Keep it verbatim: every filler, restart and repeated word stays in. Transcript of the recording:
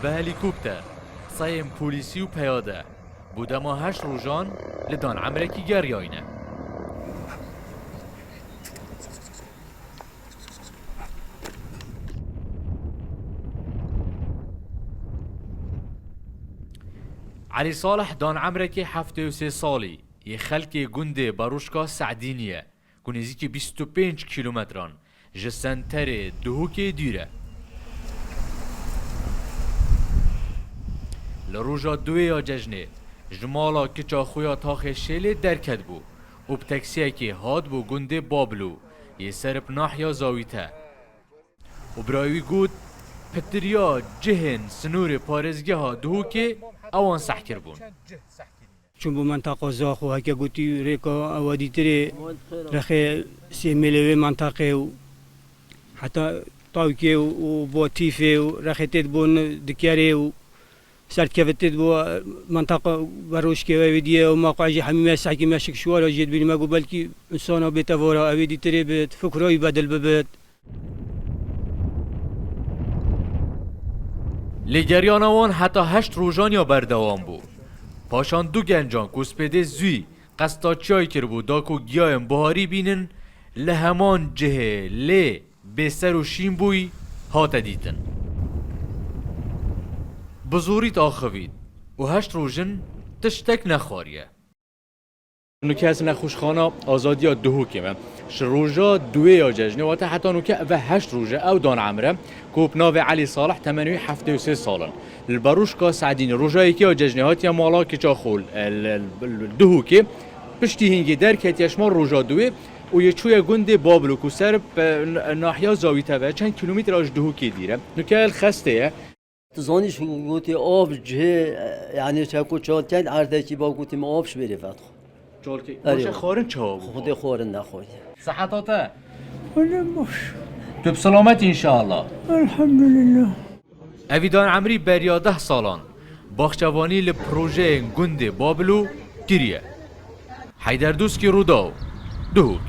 Bi helîkopter, seyên polîsî û peyade bo dema heşt rojan li Dan Emrekî geriyayne. Elî Salih Dan Emrekê heftê û sê salî yê xelkê gundê Barûşka Se'dînî ye. Ku nêzîkî bîst û pênc kîlometran ji senterê Duhokê dûr e. Li roja duwê ya cejnê ji mala kiça xwe ya taxê Şêlê derketibû û bi teksiyekê hatibû gundê Babilû yê ser bi nahiya Zawîte. Û birayê wî got, pitiriya cihên sinûrê parêzgeha Duhokê ewan seh kiribûn. Çûn bo mentaqa Zaxo, heke gotî rêka ewa dîtirê rexê sê mêlê wê mentaqê û heta Tawkê û, û bo Tîfê û rexê têt bo Dikerê û serdkevê têt bo mentaqa Beroşkê wê diyê û ma qe jî hemî me sehkî me şik şiwara jê dibînî me got belkî insana bête vora ewê dîtirê bi fikra wî bedil bibit. Lêgeriyana wan heta heşt rojan ya berdewam bû. Paşan du gencan ku spêdê zûyî qesta çiyayê kiribû da ku giyayên buharî bînin, li heman cihê lê bêser û şîn bûyî hate dîtin. Bi zorî diaxivît û heşt roj in tiştek nexwariye. Nûke ez nexweşxana Azadiya Duhokê me. Ji roja duwê ya cejnê, wate heta nûke eve heşt roj e, ew Dan Emre, ku bi navê Elî Salih, temenê wî heftê û sê sal in. Li Barûşka Se'dînî roja yekê ya cejnê hatiye mala kiça xwe li, li, li Duhokê. Piştî hingê derketiye ji mala roja duwê û yê çûye gundê Babilû ku ser bi nahiya Zawîte ve çend kîlometre ji Duhokê dûr e. Nûke li Xestê ye. Tu zanî, ji gotê av cihê, yanî çeko çal ken erdekî ba gotî min av ji bêrê vedixwe. Çalkê. Erê. Baş e, xwarin çawa bû? Xwedê xwarin nexwariye. Seheta te? Xwedê baş. Tu bi selamet înşallah. Elhamdülillah. Evîdan Emrî beriya deh salan baxçevanî li projeyên gundê Babilû kiriye. Heyder Doskî, Rûdaw, Duhok.